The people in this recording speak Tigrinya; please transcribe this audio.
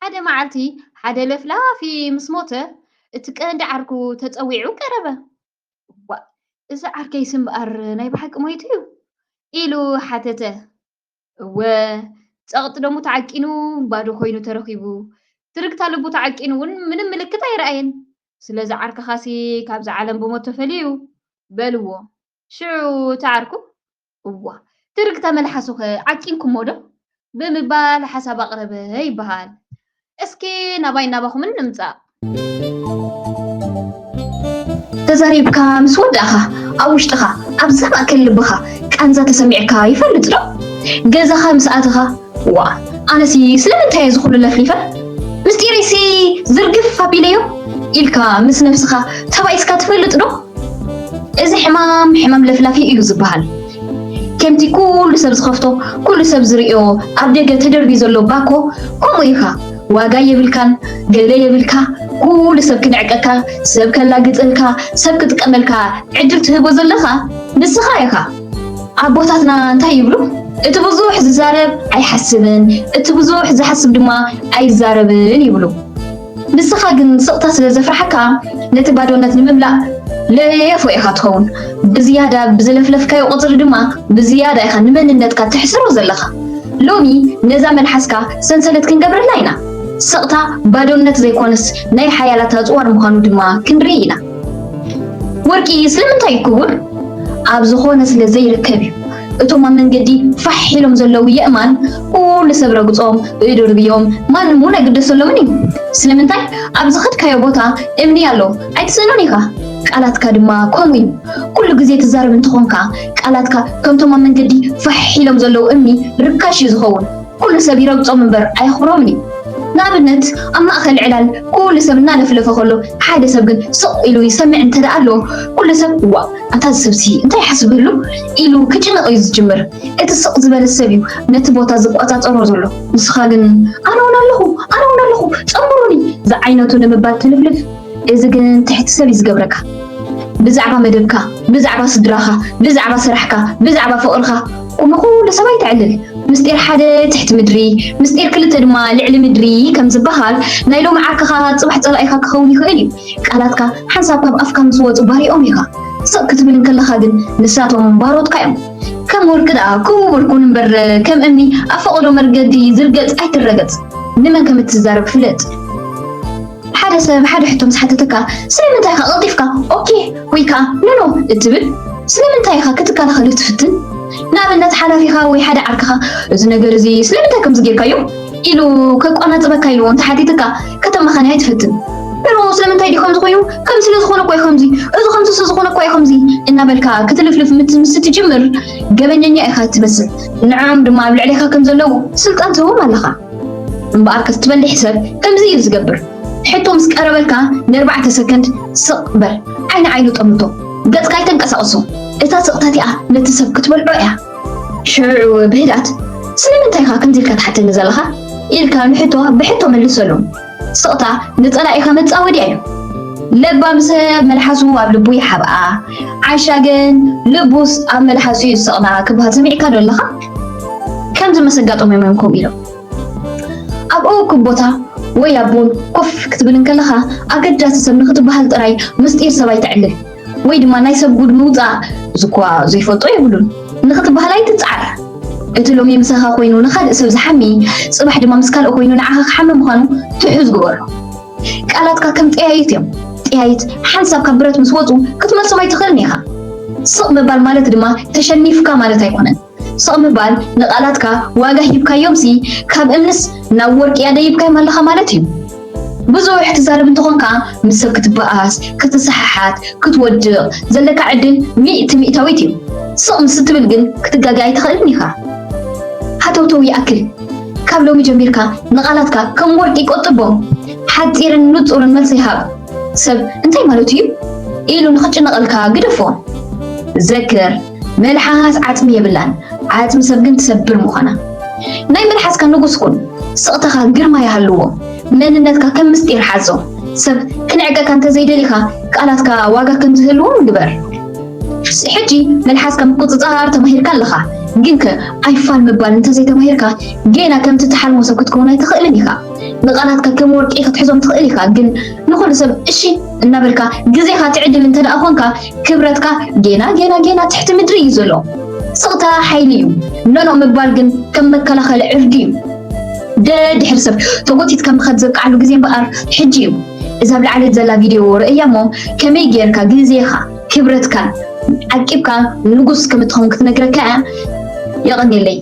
ሓደ መዓልቲ ሓደ ለፍላፊ ምስ ሞተ፣ እቲ ቀንዲ ዓርኩ ተጸዊዑ ቀረበ። "ዋእ፣ እዚ ዓርከይስ እምበኣር ናይ ብሓቂ ሞይቱ እዩ?" ኢሉ ሓተተ። "እወ፣ ጸቕጢ ደሙ ተዓቂኑ ባዶ ኮይኑ ተረኺቡ፣ ትርግታ ልቡ ተዓቂኑ እውን ምንም ምልክት ኣይረኣየን። ስለዚ ዓርክኻሲ ካብዛ ዓለም ብሞት ተፈልዩ" በልዎ። ሽዑ እቲ ዓርኩ "እዋ፣ ትርግታ መልሓሱኸ ዓቂንኩሞ ዶ?" ብምባል ሓሳብ ኣቕረበ ይበሃል። እስኪ ናባይ ናባኹምን ንምጻእ። ተዛሪብካ ምስ ወዳእኻ፣ ኣብ ውሽጥኻ፣ ኣብዛ ማእከል ልብኻ ቃንዛ ተሰሚዕካ ይፈልጥ ዶ? ገዛኻ ምስ ኣተኻ፣ "ዋ፣ ኣነሲ ስለምንታይ እየ እዚ ኩሉ ለፍሊፈ? ምስጢረይሲ ዝርግፍ ኣቢለዮ?" ኢልካ ምስ ነብስኻ ተባኢስካ ትፈልጥ ዶ? እዚ ሕማም፣ ሕማም ለፍላፊ እዩ ዝበሃል። ከምቲ ኩሉ ሰብ ዝኸፍቶ፣ ኩሉ ሰብ ዝርእዮ፣ ኣብ ደገ ተደርብዩ ዘሎ ባኮ፣ ከምኡ ኢኻ። ዋጋ የብልካን፣ ገለ የብልካ። ኩሉ ሰብ ክንዕቀካ፣ ሰብ ከላግጸልካ፣ ሰብ ክጥቀመልካ ዕድል ትህቦ ዘለኻ ንስኻ ኢኻ። ኣቦታትና እንታይ ይብሉ? "እቲ ብዙሕ ዝዛረብ ኣይሓስብን፣ እቲ ብዙሕ ዝሓስብ ድማ ኣይዛረብን" ይብሉ። ንስኻ ግን ስቕታ ስለ ዘፍርሓካ፣ ነቲ ባዶነት ንምምላእ ለየፎ ኢኻ ትኸውን። ብዝያዳ ብዝለፍለፍካዮ ቁጽሪ ድማ፣ ብዝያዳ ኢኻ ንመንነትካ ተሕስሮ ዘለኻ። ሎሚ ነዛ መልሓስካ ሰንሰለት ክንገብረላ ኢና። ስቕታ ባዶነት ዘይኮነስ፣ ናይ ሓያላት ኣጽዋር ምዃኑ ድማ ክንርኢ ኢና። ወርቂ ስለምንታይ እዩ ክቡር? ኣብ ዝኾነ ስለ ዘይርከብ እዩ። እቶም ኣብ መንገዲ ፋሕ ኢሎም ዘለዉ የእማን፣ ኩሉ ሰብ ረግጾም፣ እድርብዮም፣ ማንም እውን ኣይግደሰሎምን እዩ። ስለምንታይ? ኣብ ዝኸድካዮ ቦታ እምኒ ኣሎ፣ ኣይትስእኖን ኢኻ። ቃላትካ ድማ ከምኡ እዩ። ኩሉ ግዜ ትዛረብ እንተኾንካ፣ ቃላትካ ከምቶም ኣብ መንገዲ ፋሕ ኢሎም ዘለዉ እምኒ ርካሽ እዩ ዝኸውን። ኩሉ ሰብ ይረግጾም እምበር ኣየኽብሮምን እዩ። ንኣብነት፣ ኣብ ማእከል ዕላል ኩሉ ሰብ እናለፍለፈ ከሎ፣ ሓደ ሰብ ግን ስቕ ኢሉ ይሰምዕ እንተ ደኣ ኣሎ፣ ኩሉ ሰብ፣ "ዋእ፣ ኣንታ እዚ ሰብሲ እንታይ ይሓስብ ህሉ?" ኢሉ ክጭነቕ እዩ ዝጅምር። እቲ ስቕ ዝበለ ሰብ እዩ ነቲ ቦታ ዝቆጻጸሮ ዘሎ። ንስኻ ግን፣ "ኣነ እውን ኣለኹ፣ ኣነ እውን ኣለኹ፣ ጸንብሩኒ" ዝዓይነቱ ንምባል ትልፍልፍ። እዚ ግን ትሕቲ ሰብ እዩ ዝገብረካ። ብዛዕባ መደብካ፣ ብዛዕባ ስድራኻ፣ ብዛዕባ ስራሕካ፣ ብዛዕባ ፍቕርኻ፣ ቅድሚ ኩሉ ሰብ ኣይተዕልል። ምስጢር ሓደ ትሕቲ ምድሪ፣ ምስጢር ክልተ ድማ ልዕሊ ምድሪ ከም ዝበሃል፣ ናይ ሎሚ ዓርክኻ ጽባሕ ጸላኢኻ ክኸውን ይኽእል እዩ። ቃላትካ ሓንሳብ ካብ ኣፍካ ምስ ወጹ ባሪኦም ኢኻ። ስቕ ክትብል እንከለኻ ግን ንሳቶም ባሮትካ እዮም። ከም ወርቂ ደኣ ክቡር ኩን እምበር፣ ከም እምኒ ኣብ ፈቐዶ መርገዲ ዝርገጽ ኣይትረገጽ። ንመን ከም እትዛረብ ፍለጥ። ሓደ ሰብ ሓደ ሕቶ ምስ ሓተተካ፣ ስለምንታይ ኢኻ ቀልጢፍካ "ኦኬ" ወይ ከኣ "ኖ ኖ" እትብል? ስለምንታይ ኢኻ ክትከላኸሎ ትፍትን? ንኣብነት፣ ሓላፊኻ ወይ ሓደ ዓርክኻ፣ "እዚ ነገር እዚ ስለምንታይ ከምዚ ጌርካዮ?" ኢሉ ከቋናጽበካ ኢሉ እንተ ሓቲትካ፣ ከተማኻንያ ኣይትፈትን። "ኖ ኖ፣ ስለምንታይ ድዩ ከምዚ ኮይኑ? ከምዚ ስለ ዝኾነ እኮ እዩ ከምዚ፣ እዚ ከምዚ ስለ ዝኾነ እኮ እዩ ከምዚ" እናበልካ ክትልፍልፍ ምስ ትጅምር፣ ገበነኛ ኢኻ እትመስል። ንዕኦም ድማ ኣብ ልዕሌኻ ከም ዘለዉ ስልጣን ትህቦም ኣለኻ። እምበኣርከስ ትበልሕ ሰብ ከምዚ እዩ ዝገብር። ሕቶ ምስ ቀረበልካ ንኣርባዕተ ሰከንድ ስቕ በል። ዓይኒ ዓይኑ ጠምቶ። ገጽካ ኣይተንቀሳቕሶ። እታ ስቕታ እቲኣ ነቲ ሰብ ክትበልዖ እያ። ሽዑ ብህድኣት፣ "ስለምንታይ ኢኻ ከምዚ ኢልካ ትሓተኒ ዘለኻ?" ኢልካ ንሕቶ ብሕቶ መልሰሉ። ስቕታ ንጸላኢኻ መጻወድያ እዩ። ለባም ሰብ መልሓሱ ኣብ ልቡ ይሓብኣ፣ ዓሻ ግን ልቡስ ኣብ መልሓሱ እዩ ዝስቕላ ክበሃል ሰሚዕካ ዶ ኣለኻ? ከምዚ መሰጋጠም እዮም ከምኡ ኢሎም። ኣብ እኩብ ቦታ ወይ ኣብ ቡን ኮፍ ክትብል እንከለኻ፣ ኣገዳሲ ሰብ ንኽትበሃል ጥራይ ምስጢር ሰብ ኣይተዕልል፣ ወይ ድማ ናይ ሰብ ጉድ ምውጻእ፣ "እዚ እኳ ዘይፈልጦ የብሉን" ንኽትበሃል ኣይትጽዓር። እቲ ሎሚ ምሳኻ ኮይኑ ንኻልእ ሰብ ዝሓሚ፣ ጽባሕ ድማ ምስ ካልእ ኮይኑ ንዓኻ ክሓሚ ምዃኑ ትሑዝ ግበሮ። ቃላትካ ከም ጠያይት እዮም። ጠያይት ሓንሳብ ካብ ብረት ምስ ወጹ ክትመልሶም ኣይትኽእልን ኢኻ። ስቕ ምባል ማለት ድማ ተሸኒፍካ ማለት ኣይኮነን። ስቕ ምባል ንቓላትካ ዋጋ ሂብካዮምሲ፣ ካብ እምንስ ናብ ወርቂ ኣደይብካዮም ኣለኻ ማለት እዩ። ብዙሕ ትዛረብ እንተኾንካ፣ ምስ ሰብ ክትበኣስ፣ ክትሰሓሓት፣ ክትወድቕ ዘለካ ዕድል ሚእቲ ሚእታዊት እዩ። ስቕ ምስ እትብል ግን ክትጋገ ኣይትኽእልን ኢኻ። ሃተውተው ይኣክል። ካብ ሎሚ ጀሚርካ ንቓላትካ ከም ወርቂ ቆጥቦም። ሓጺርን ንጹርን መልሲ ሃብ። ሰብ እንታይ ማለቱ እዩ ኢሉ ንኽጭነቐልካ ግደፎ። ዘክር፣ መልሓስ ዓጽሚ የብላን፣ ዓጽሚ ሰብ ግን ትሰብር ምዃና። ናይ መልሓስካ ንጉስ ኩን፣ ስቕታኻ ግርማ ይሃልዎ፣ መንነትካ ከም ምስጢር ሓዞ። ሰብ ክንዕቀካ እንተዘይደሊኻ፣ ቃላትካ ዋጋ ከም ዝህልዎም ግበር። ሕጂ መልሓስካ ምቁጽጻር ተማሂርካ ኣለኻ። ግንከ ኣይፋል ምባል እንተዘይተማሂርካ፣ ጌና ከምቲ ትሓልሞ ሰብ ክትከውን ኣይትኽእልን ኢኻ። ንቓላትካ ከም ወርቂ ክትሕዞም ትኽእል ኢኻ፣ ግን ንኹሉ ሰብ እሺ እናበልካ ግዜኻ ትዕድል እንተ ደኣ ኾንካ፣ ክብረትካ ጌና፣ ጌና፣ ጌና ትሕቲ ምድሪ እዩ ዘሎ። ስቕታ ሓይሊ እዩ። ኖኖ ምባል ግን ከም መከላኸሊ ዕርዲ እዩ። ደድሕሪ ሰብ ተጎቲትካ ምኻድ ዘብቅዓሉ ግዜ እምበኣር ሕጂ እዩ። እዛ ኣብ ላዕሊ ዘላ ቪድዮ ርእያ እሞ ከመይ ጌርካ ግዜኻ፣ ክብረትካን ዓቂብካ ንጉስ ከም እትኸውን ክትነግረካ እያ። የቐንየለይ።